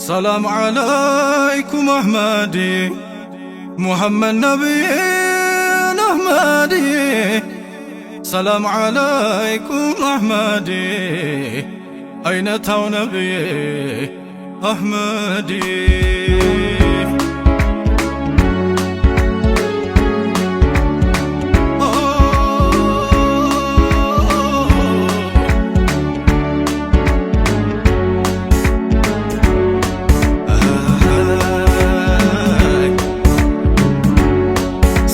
ሰላም ዓለይኩም አሕመዲ ሙሐመድ ነቢይን አሕመዲ፣ ሰላም ዓለይኩም አሕመዲ፣ አይነታው ነቢይ አሕመዲ።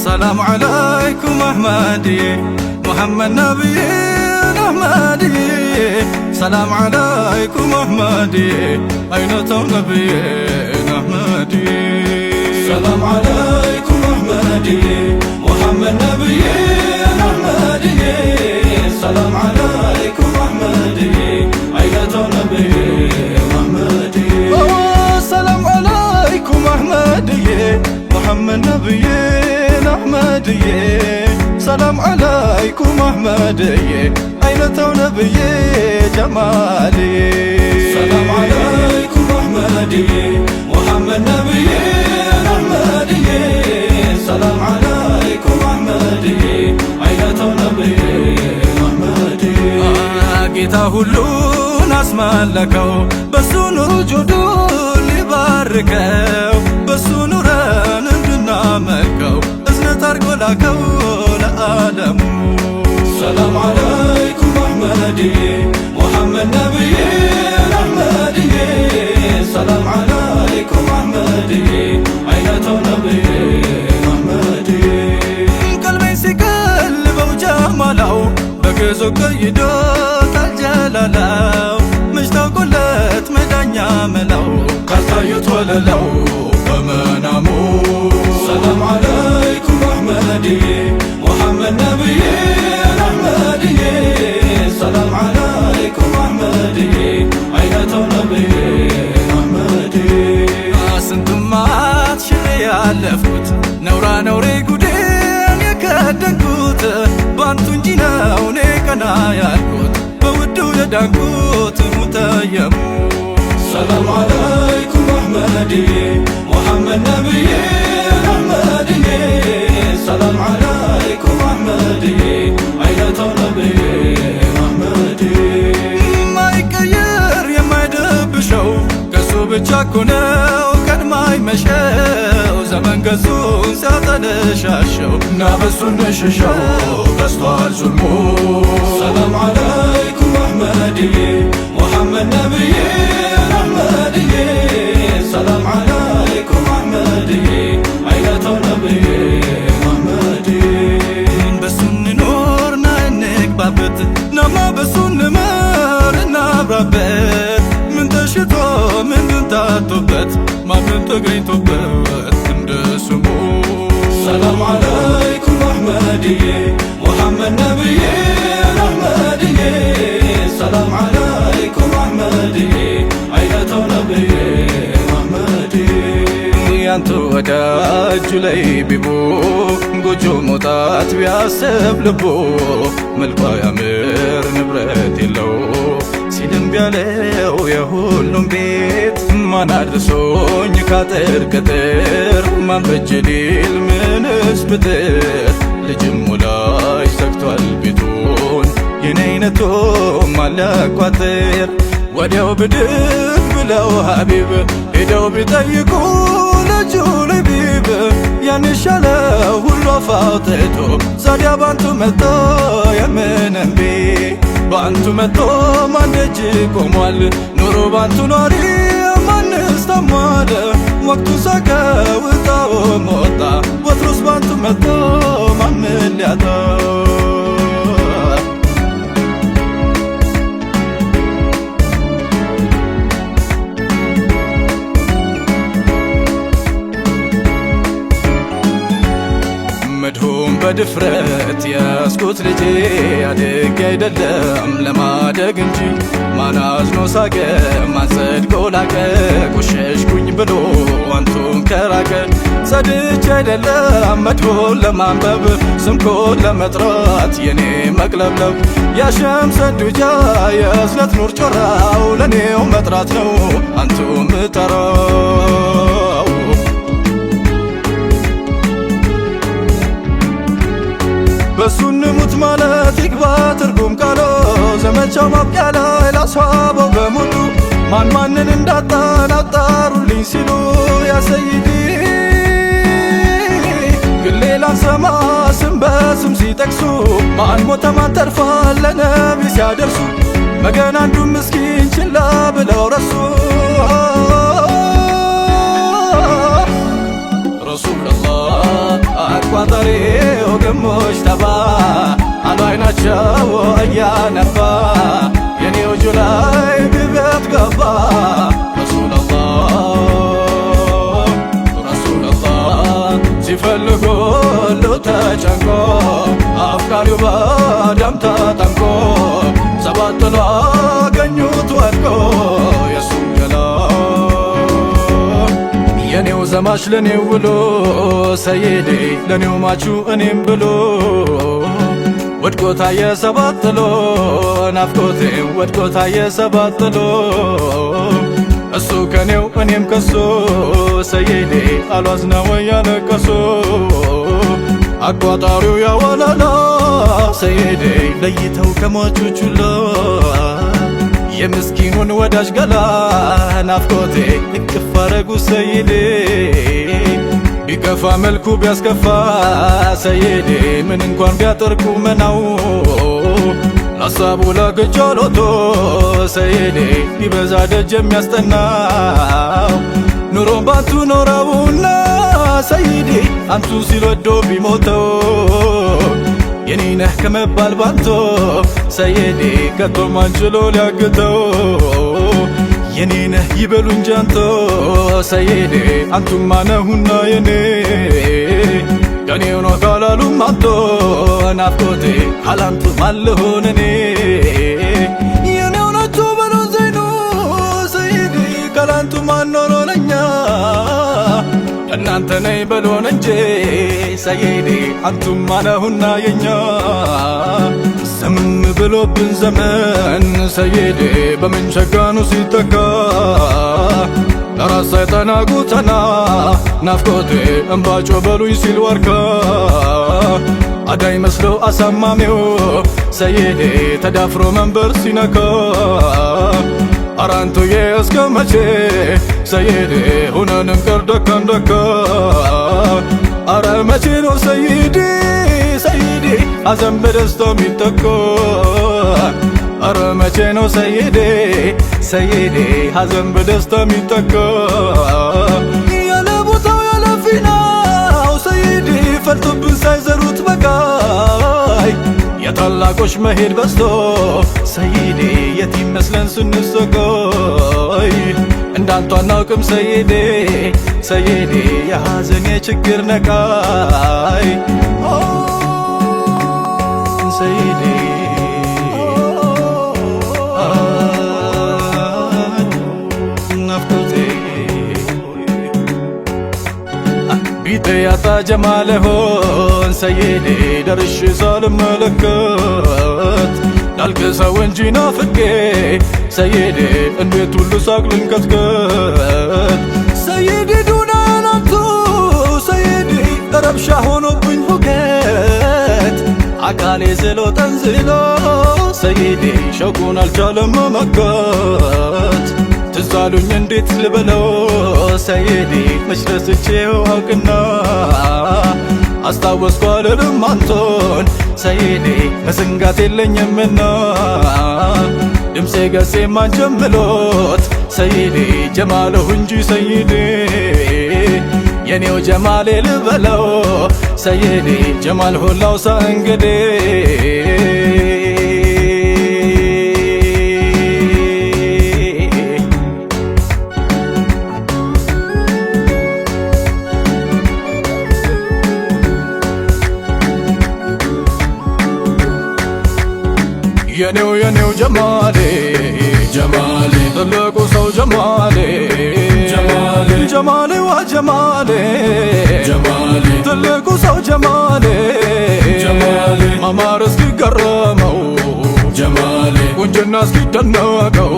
ሰላም ዓለይኩም አሕመዲ ሙሐመድ ነቢይን አሕመዲ፣ ሰላም ዓለይኩም አሕመዲ፣ አይነተው ነቢይን አሕመዲ። ሰላም ዓለይኩም አሕመዲ ሙሐመድ ነቢይን አሕመዲ፣ ሰላም ዓለይኩም አሕመዲ፣ አይነተው ነቢይን አሕመዲ። ሰላም ዓለይኩም አሕመድዬ ሙሐመድ ነቢይን አሕመድዬ፣ ሰላም ዓለይኩም አሕመድዬ፣ አይነተው ነብዬ ጀማልዬ። ሰላም ዓለይኩም አሕመድዬ ሙሐመድ ነቢይን አሕመድዬ፣ ሰላም ዓለይኩም አሕመድዬ፣ አይነተው ነቢይን አሕመድዬ። ጌታ ሁሉን አስመለከው፣ በሱ ኑር ጁዱን ሊባርከው፣ በሱ ኑረን እንድናመልከው እዝነት አድርጎ ላከው ለዓለሙ። ሰላም ዓለይኩም አሕመድዬ ሙሐመድ ነቢይን አሕመድዬ፣ ሰላም ዓለይኩም አሕመድዬ፣ አይነተው ነቢይን አሕመድዬ። ቀልቤን ሲቀልበው ጀማላው፣ በግዞ ቀይዶታል ጀላላው፣ መች ታውቆለት መዳኛ መላው ካልታዩት ወለላው በመናሙ። ሰላም ዓለይኩም አሕመድዬ ሙሐመድ ነቢይን አሕመድዬ፣ ሰላም ዓለይኩም አሕመድዬ፣ አይነተው ነቢይን አሕመድዬ። ስንቱማት ሽሬ ያለፍኩት፣ ነውራ ነውሬ ጉዴን የከደንኩት፣ ባንቱ እንጂ ነው እኔ ቀና ያልኩት፣ በውዱ የዳንኩት ሙተየሙ። ሰላም ዓለይኩም አሕመድዬ ሙሐመድ ነቢይን አሕመድዬ፣ ሰላም ዓለይኩም አሕመድዬ፣ አይነተው ነቢይን አሕመድዬ። የማይቀየር የማይደብሸው ከሱ ብቻ እኮ ነው ቀድማ አይመሸው፣ ዘመን ገጹን ሲያጠለሻሸው እና በሱ እንሽሸው፣ በዝቷል ዙልሙ። ሰላም ዓለይኩም አሕመድዬ ሙሐመድ ነቢይን አሕመድዬ፣ ሰላም ዓለይኩም አሕመድዬ፣ አይነተው ነቢይን አሕመድዬ። በሱ እንኖር ና እንግባበት፣ ናማ በሱ እንመር እናብራበት፣ ምን ተሽቶ ምን ታቶበት፣ ማንም ተገኝቶበት እንደ ስሙ። ሰላም ዓለይኩም አሕመድዬ ሙሐመድ ነቢይን አሕመድዬ፣ ሰላም ዓለይኩም አሕመድዬ፣ አይነተው ነቢይን አሕመድዬ። ያንተ ወዳጁ ላይ ቢቦ ጎጆ መውጣት ቢያስብ ልቦ፣ መልኳ ያምር ንብረት የለው ሲልም ቢያለው የሁሉም ቤት፣ ማን አድርሶኝ ካጥር ቅጥር፣ ማን በጅ ሊል ምንስ ብጥር፣ ልጅም ወላጅ ዘግቷል ቤቱን፣ የኔ አይነቱ ማን ሊያቋጥር? ወዲያው ብድግ ብለው ሀቢብ ሄደው ቢጠይቁ ልጁ ለቢብ፣ ያን ይሻለ ሁሉ አፋውጥቶ፣ ዛዲያ ባንቱ መጥቶ የምን እምቢ? በአንቱ መጥቶ ማን ደጅ ቆሟል? ኑሮ ባንቱ ኗሪ ማንስ ታሟል? ወቅቱ ሳቀ ውጣው ሞጣ፣ ወትሮስ ባንቱ መጥቶ ማን ሊያጣ? መድሁም በድፍረት ያስኩት ልጄ፣ አድጌ አይደለም ለማደግ እንጂ፣ ማን አዝኖ ሳቀ፣ ማን ጸድቆ ላቀ፣ ቆሸሽኩኝ ብሎ አንቱን ከራቀ። ቀድቼ አይደለም መድሁን ለማንበብ ስምኩን ለመጥራት የኔ መቅለብለብ ያሸምሰ ዱጃ የእዝነት ኑር ጮራው ለኔው መጥራት ነው አንቱ ምጠራው። በሱ እንሙት ማለት ይግባ ትርጉም ቃሎ፣ ዘመቻው ማብቂያ ላይ ላስዋበው በሙሉ ማን ማንን እንዳጣን አጣሩልኝ ሲሉ፣ ያ ሰይዲ ግን ሌላን ሰማ ስም በስም ሲጠቅሱ፣ ማን ሞተ ማን ተርፏል ለነቢ ሲያደርሱ፣ መገን አንዱ ምስኪን ችላ ብለው ረሱ። ረሱላላህ አቋጠሬው ግሞች ተባ አሉ አይናቸው እያነባ የኔው ጁላይ ግበት ገባ። ረሱላላህ ረሱላላህ ሲፈልጉ ሁሉ ተጨንቆ አፍቃሪው በደም ተጠምቆ ሰባት ጥሎ አገኙት ወድቆ የሱን ገላ። የኔው ዘማች ለኔው ውሎ ሰይዴ ለኔው ማቹ እኔም ብሎ ወድቆ ታየ ሰባት ጥሎ ናፍቆቴ ወድቆ ታየ ሰባት ጥሎ እሱ ከኔው እኔም ከሱ ሰይዴ አሏዝነው እያለቀሱ አቋጣሪው ያወላላ ሰይዴ ለይተው ከሟቾች ሁላ የምስኪኑን ወዳጅ ገላ ናፍቆቴ እቅፍ አረጉ ሰይዴ። ቢከፋ መልኩ ቢያስከፋ ሰይዴ ምን እንኳን ቢያጠርቁ መናው ሀሳቡ ለግጆሎቶ ሰይዴ ቢበዛ ደጅ የሚያስጠናው ኑሮን ባንቱ ኖረውና ሰይዴ አንቱ ሲል ወዶ ቢሞተው የኔ ነህ ከመባል ባንቶ ሰይዴ ከቶ ማንችሎ ሊያግተው የኔ ነህ ይበሉ እንጂ አንቶ ሰይዴ አንቱማ ነሁና የኔ ከኔው ነው ካላሉም አንቶ ናፍቆቴ ካላንቱ ማልሆን እኔ የኔው ናቸው በሉን ዘይኑ ሰይዴ ካላንቱ ማኖሮ ለኛ እናንተ ነኝ በሎን እንጂ ሰይዴ አንቱማ ነሁና የኛ። ዝም ብሎብን ዘመን ሰይዴ በምን ሸጋኑ ሲተካ ለራስ ሳይጠና ጉተና ናፍቆቴ እምባጮ በሉኝ ሲል ወርካ አዳኝ መስሎ አሳማሚው ሰይዴ ተዳፍሮ መንበር ሲነካ አራንቱዬ እስከ መቼ ሰይዴ ሁነንም ቀር ደካን ደካ አረ መቼ ነው ሰይዲ ሰይዲ ሐዘን በደስታ የሚተካ? አረ መቼ ነው ሰይዴ ሰይዴ ሐዘን በደስታ የሚተካ? ያለ ቦታው ያለ ፊናው ሰይዴ ፈልቶብን ሳይዘሩት በቃይ የታላቆች መሄድ በዝቶ ሰይዴ የት ይመስለን ስንሰቃይ እንዳንቱ አናውቅም ሰይዴ ሰይዴ የሐዘን የችግር ነቃይ ሰይዴ ናፍቆቴ ቢጤ ያጣ ጀማልሆን ሰይዴ ደርሼ ሳልመለከት ላልቅሰው እንጂ ናፍቄ ሰይዴ እንዴት ሁሉ ሳቅ ልንከትከት ሰይዴ ዱናናቱ ሰይዴ ረብሻ ሆኖብኝ ሁከት አካሌ ዝሎ ጠንዝሎ ሰይዴ ሸውቁን አልቻለም መመከት ትዝ አሉኝ እንዴት ልበለው ሰይዴ መች ረስቼው አውቅና አስታወስኩ አልልም አንቶን ሰይዴ መዘንጋት የለኝምና ድምፄ ገሴ ማንጀምሎት ሰይዴ ጀማልሁ እንጂ ሰይዴ የኔው ጀማሌ ልበለው ሰይዴ ጀማል ሁላውሳ እንግዴ። የኔው የኔው ጀማሌ ጀማሌ ትልቁ ሰው ጀማሌ ጀማሌ። ጀማሌ ጀማሌ ዋ ጀማሌ ጀማሌ ትልቁ ሰው ጀማሌ ጀማሌ ማማር እስኪገረመው ጀማሌ ቁንጅና እስኪደነቀው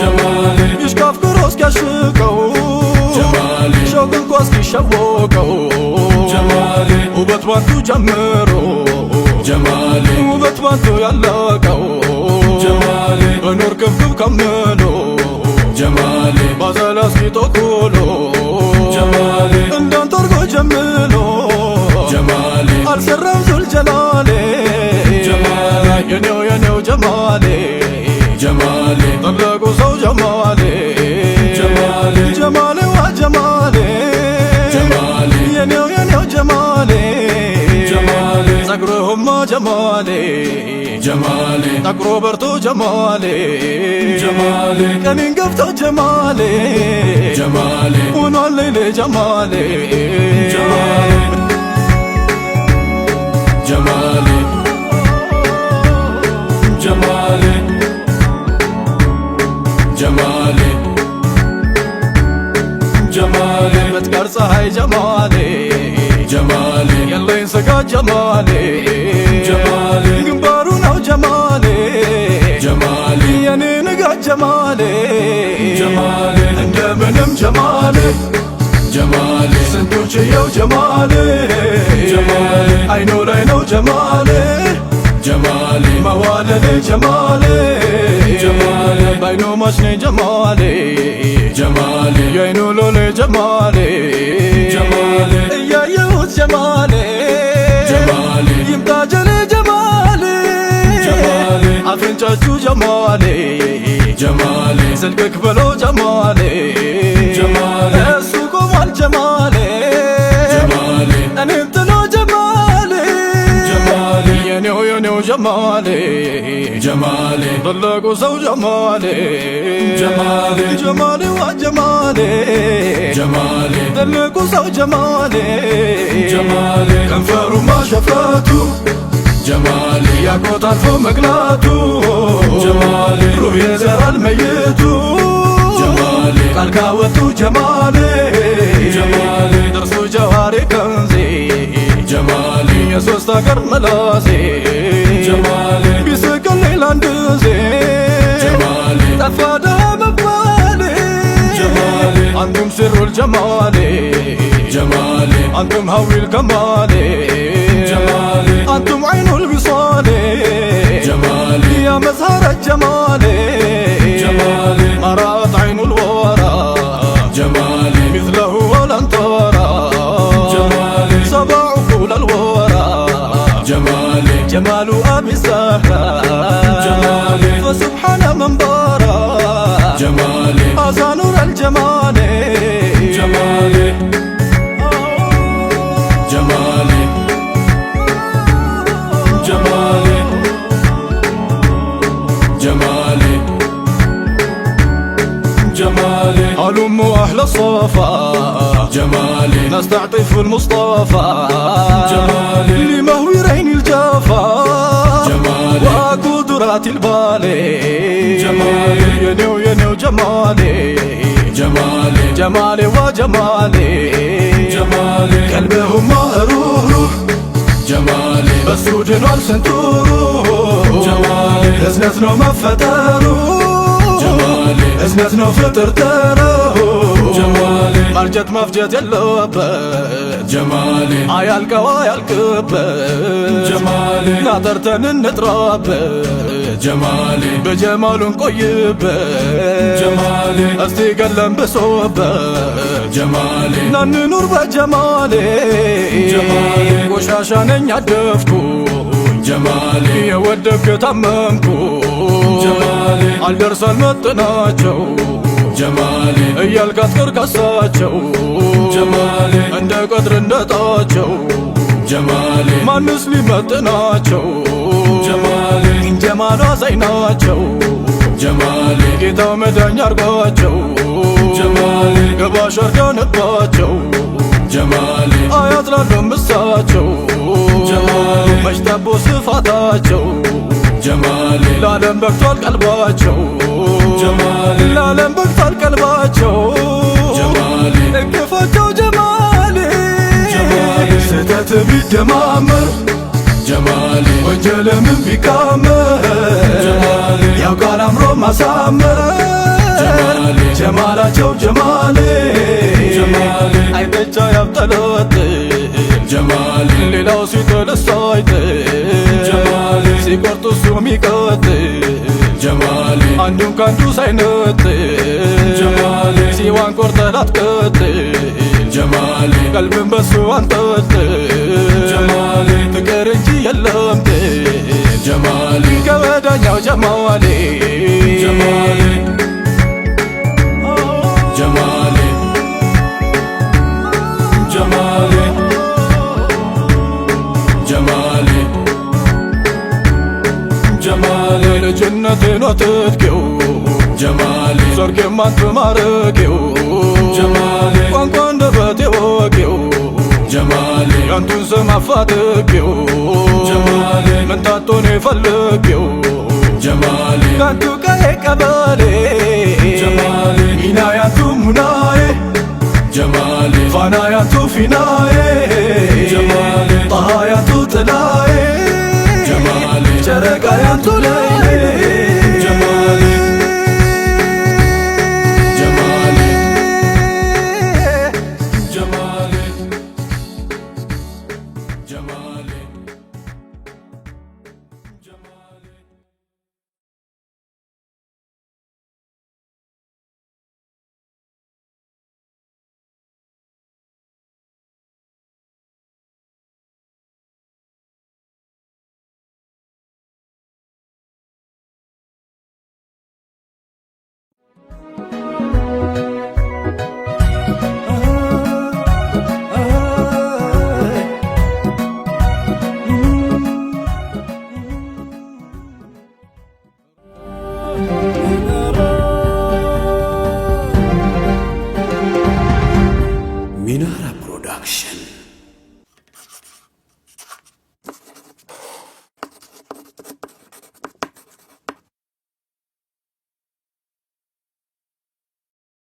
ጀማሌ ይሽካፍክሮ እስኪያሽቀው ጀማሌ ሸውቅ እንኳ እስኪሸወቀው ጀማሌ ውበት ባንቱ ጀምሮ ጀማሌ ውበት ባንቱ ያለቀው ጀማሌ በኖር ክብክብ ከምሎ ጀማሌ ባዘላ እስኪጦኩሎ ጀማሌ እንዳንተ አርጎ ጀምሎ ጀማሌ አልሰራም ዙል ጀላሌ ጀማሌ የኔው የኔው ጀማሌ ጀማሌ ትልቁ ሰው ጀማሌ ጀማሌ ጀማሌ ዋ ጀማሌ ጀማሌ የኔው የኔው ጀማሌ ጀማሌ ጸጉርህማ ጀማሌ ጀማሌ ጠቁሮ በርቶ ጀማሌ ጀማሌ ቀኔን ገብቶ ጀማሌ ጀማሌ ሆኗል ሌሌ ጀማሌ ጀማሌ ጀማሌ ጀማሌ ጀማሌ ጀማሌ ብትቀር ፀሐይ ጀማሌ ጀማሌ የለኝ ስጋ ጀማሌ ጀማሌ ግንባሩ ነው ጀማሌ ጀማሌ የኔ ንጋት ጀማሌ ጀማሌ እንደምንም ጀማሌ ጀማሌ ስንቶችየው ጀማሌ ጀማሌ አይኑ ላይ ነው ጀማሌ ጀማሌ መዋለሌ ጀማሌ ጀማሌ ባይኑ ማሽኔ ጀማሌ ጀማሌ የአይኑ ሎሌ ጀማሌ ጀማሌ እያየሁት ጀማሌ ጀማሌ ይምጣ ጀሌ ጀማሌ ጀማሌ አፍንጫችሁ ጀማሌ ጀማሌ ስልክክ ብሎ ጀማሌ ጀማሌ እሱ ቆሟል ጀማሌ ጀማሌ እኔም ጥሎ ጀማሌ ጀማሌ የኔው የኔው ጀማሌ ጀማሌ ትልቁ ሰው ጀማሌ ጀማሌ ጀማሌ ዋ ጀማሌ ጀማሌ ትልቁ ሰው ጀማሌ ጀማሌ ከንፈሩማ ሸፈቱ ጀማሌ ያቆት አልፎ መቅላቱ ጀማሌ ሩህ የዘራል መይቱ ጀማሌ ቃል ካወጡ ጀማሌ ጀማሌ ደርሱ ጀዋሪ ከንዜ ጀማሌ የሶስት አገር መላሴ ጀማሌ ቢስቅል ሌላ አንድ ዜ ጀማሌ ጠፋ ደሃ መባሌ ጀማሌ አንቱም ስሩል ጀማሌ ጀማሌ አንቱም ሀዊል ከማሌ ጀማሌ አንቱም አይኑል ዊሳሌ ጀማሌ يا مزهر الجمال ጀማሌ ما رأت عين الورى ጀማሌ مثله ولن ترى ጀማሌ سبع عقول الورى ጀማሌ جمال أبي الزهرة جمالي. فسبحان من بارى ጀማሌ هذا نور الجمال ጀማሌ ጀማሌ ጀማሌ ጀማሌ ጀማሌ هلم أهل الصفا ጀማሌ نستعطف المصطفى جمالي. لمهوي رين الجفا جمالي. وقدرات البالي جمالي. ينو ينو جمالي ጀማሌ جمالي وجمالي ጀማሌ قلبهم روح روح ጀማሌ በሱ ድኗል ስንቱ ሩህ ጀማሌ እዝነት ነው መፈጠሩ ጀማሌ እዝነት ነው ፍጥር ተረሁ ጀማሌ ማርጀት መፍጀት የለበት ጀማሌ አያልቀው አያልቅበት ጀማሌ ናጠርተን እንጥራበት ጀማሌ በጀማሉ እንቆይበት ጀማሌ እስቲ ገለን ብሶበት ጀማሌ ናንኑር በጀማሌ ጀማሌ ቆሻሻ ነኝ አደፍኩኝ ጀማሌ የወደብክ ታመምኩ ጀማሌ አልደርስ አልመጥናቸው ጀማሌ እያልክ አትቅር ከሳቸው ጀማሌ እንደ ቀትር እንደጣቸው ጀማሌ ማንስ ሊመጥናቸው ጀማሌ ጀማሏ ዘይናቸው ጀማሌ ጌታው መዳኛ አርጓቸው ጀማሌ ገባሽ አርዳነባቸው ጀማሌ አያት ላሉ እሳቸው ጀማሌ መች ጠቦ ስፋታቸው ጀማሌ ለዓለም በቅቷል ቀልባቸው ጀማሌ ለዓለም በቅቷል ቀልባቸው ጀማሌ ቢደማመር ጀማሌ ወንጀልምን ቢካመር ጀማሌ ያውቃል አምሮ ማሳመር። ጀማሌ ጀማላቸው ጀማሌ ጀማሌ አይተቻ ያብጠለጥል ጀማሌ ሌላው ሲጥል እሱ አይጥል ጀማሌ ሲቆርጥ እሱ የሚቀጥል ጀማሌ አንዱን ከአንዱ ሳይነጥል ጀማሌ ሲዋን ቆርጠህ ላትቀጥል ጀማሌ ቀልብን በሱ አንጠልጥል ጀማሌ ፍቅር እንጂ የለም ጥል ጀማሌ ከወዳኛው ጀማሌ። ጀማሌ ጀማሌ ጀማሌ ጀማሌ ጀማሌ ልጅነቴን ወትትኬው ጀማሌ ሰርጌ ማትማረኬው ጀማሌ ቋንቋ አንደበቴ ወቄው ጀማሌ ያንቱን ስም አፋትኬው ጀማሌ ምንታቶን የፈልጌው ጀማሌ ከአንቱ ቀዬ ቀበሌ ጀማሌ ሚና ያንቱ ሙናዬ ጀማሌ ፋና ያንቱ ፊናዬ ጀማሌ ጣሃ ያንቱ ጥላዬ ጀማሌ ጨረቃ ያንቱ